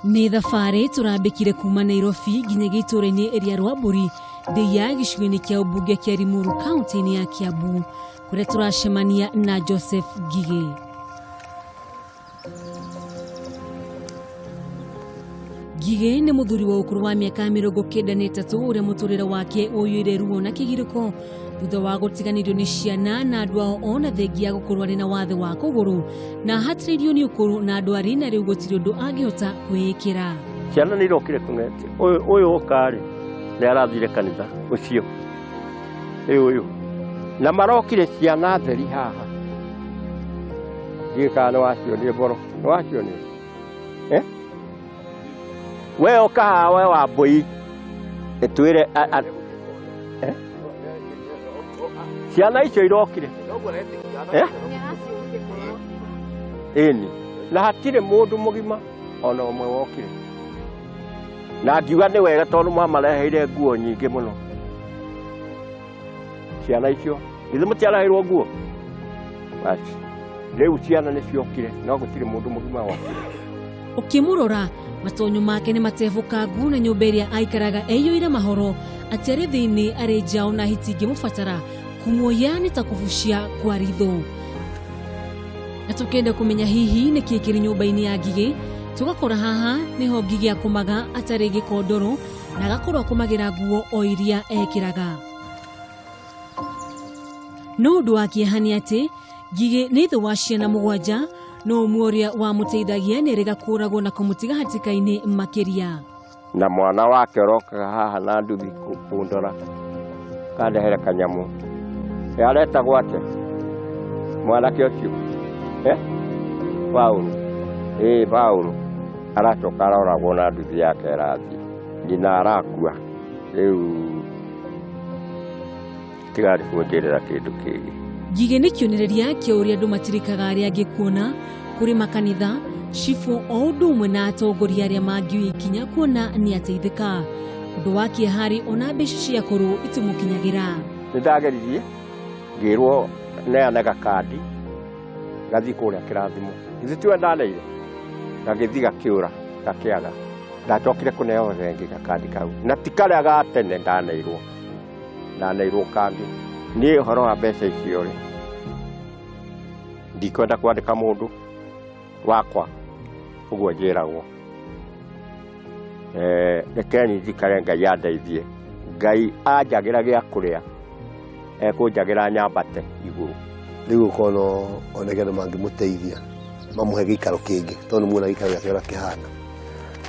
Nĩ thabarĩ tũrambĩkire kuma Nairobi nginyagia itũũra-inĩ rĩa Rwambũri Ndeiya gĩcigo-inĩ kĩa ũmbunge kĩa Limuru kaunti-inĩ ya Kiambu kũrĩa tũracemania na Joseph Ngigĩ. Ngigĩ nĩ mũthuri wa ũkũrũ wa mĩaka 93 ũrĩa mũtũrĩre wake ũiyũire ruo na kĩgirĩko thutha wa gũtiganĩrio nĩ ciana na andũ ao ona thengia ya gũkorwo arĩ na wathe wa kũgũrũ na ahatĩrĩirio nĩ ũkũrũ na ndwari na rĩu gũtirĩ ũndũ angĩhota kwĩĩkĩra. Ciana nĩ irokire kũng'etia ũyũ ũyũ ũka-rĩ nĩ arathire kanitha ũcio ĩ ũyũ na marokire ciana theri haha ndiũĩ kana nĩ wacionire mboro nĩ wacionire eh? We ũka haha we wa mbũi ĩtwĩre eh? Ciana icio irokire eh? Ĩni na hatirĩ mũndũ mũgima ona ũmwe wokire na ngiuga nĩ wega tondũ mwamareheire nguo nyingĩ mũno ciana icio githĩ mũtiareheirwo nguo basi rĩu ciana nĩ ciokire no gũtirĩ mũndũ mũgima wokire. Ũkĩmũrora matonyo make nĩ matebũkangu na nyũmba ĩrĩa aikaraga ĩiyũire mahoro atĩ arĩ thĩinĩ arĩ nja ona hiti ingĩmũbatara kũmuoya nĩ ta kũbucia kwa ritho. Na tũkĩenda kũmenya hihi nĩ kĩĩ kĩrĩ nyũmba-inĩ ya Ngigĩ tũgakora haha nĩho Ngigĩ akomaga atarĩ gĩkondoro na agakorwo akomagĩra nguo o iria ekĩraga. No ũndũ wa kĩeha nĩ atĩ Ngigĩ nĩ ithe wa ciana mũgwanja no ũmwe ũrĩa wamũteithagia nĩ erĩga kũragwo na kũmũtiga hatĩka-inĩ makĩria. Na mwana wake ũrokaga haha na nduthi kũndora kandehere kanyamũ ĩ aretagwo atĩa mwanake ũcio eh? Paũlũ ĩ Paũlũ aracoka aroragwo na nduthi yake ĩrathiĩ nyina arakua rĩu tigarĩ kũnjĩrĩra kĩndũ kĩngĩ. Ngigĩ nĩ kĩonereria kĩa ũrĩa andũ matirikaga arĩa angĩ kuona kũrĩ makanitha cibũ o ũndũ ũmwe na atongoria arĩa mangĩoya ikinya kuona nĩ ateithĩka. Ũndũ wa kĩeha-rĩ ona mbeca cia kũrũ itimũkinyagĩra. Nĩ ndageririe ngĩrwo neane gakandi gathiĩ kũrĩa kĩrathimo githĩ tiwe ndaneire gagĩthiĩ gakĩũra gakĩaga ndacokire kũneo rĩngĩ gakandi kau na ti karĩa ga tene ndaneirwo ndaneirwo kangĩ. Niĩ ũhoro wa mbeca icio rĩ ndikwenda kwandĩka mũndũ wakwa ũguo njĩragwo rekeni njikare Ngai andeithie Ngai anjagĩra gĩa kũrĩa ekũnjagĩra nyambate igũrũ. Rĩu gũkorwo no oneke andũ mangĩmũteithia mamũhe gĩikaro kĩngĩ tondũ nĩ muona gĩikaro gĩake ũrĩa kĩhana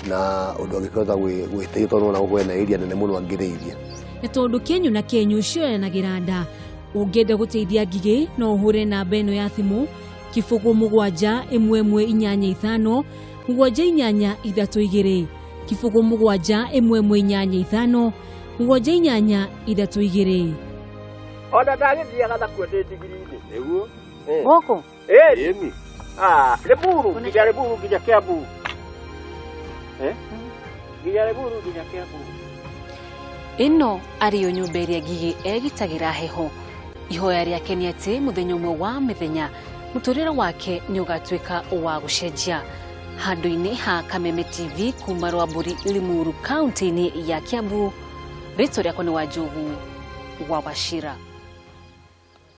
na ũndũ angĩkĩhota gwĩteithia tondũ nĩwona gũkũ hena area nene mũno angĩrĩithia. Na tondũ kĩenyũ na kĩenyũ cioyanagĩra nda, ũngĩenda gũteithia Ngigĩ no ũhũre namba ĩno ya thimũ kĩbũgũ mũgwanja ĩmwe ĩmwe inyanya ithano mũgwanja inyanya ithatũ igĩrĩ kĩbũgũ mũgwanja ĩmwe ĩmwe inyanya ithano mũgwanja inyanya ithatũ igĩrĩ. Ona ndagĩthiaga nakuo ndĩ ndigiri-inĩ. Nĩguo. Gũkũ? Ĩni. Ah, Limuru, nginya Limuru nginya Kiambu. Eh? Nginya Limuru nginya Kiambu. Ĩno arĩ yo nyũmba ĩrĩa Ngigĩ egitagĩra heho. Ihoya rĩake nĩ atĩ mũthenya ũmwe wa mĩthenya mũtũrĩre wake nĩ ũgatuĩka wa gũcenjia. Handũ-inĩ ha Kameme TV kuma Rwambũri Limuru kaunti-inĩ ya Kiambu, rĩtwa rĩakwa nĩ Wanjogu wa Wachira.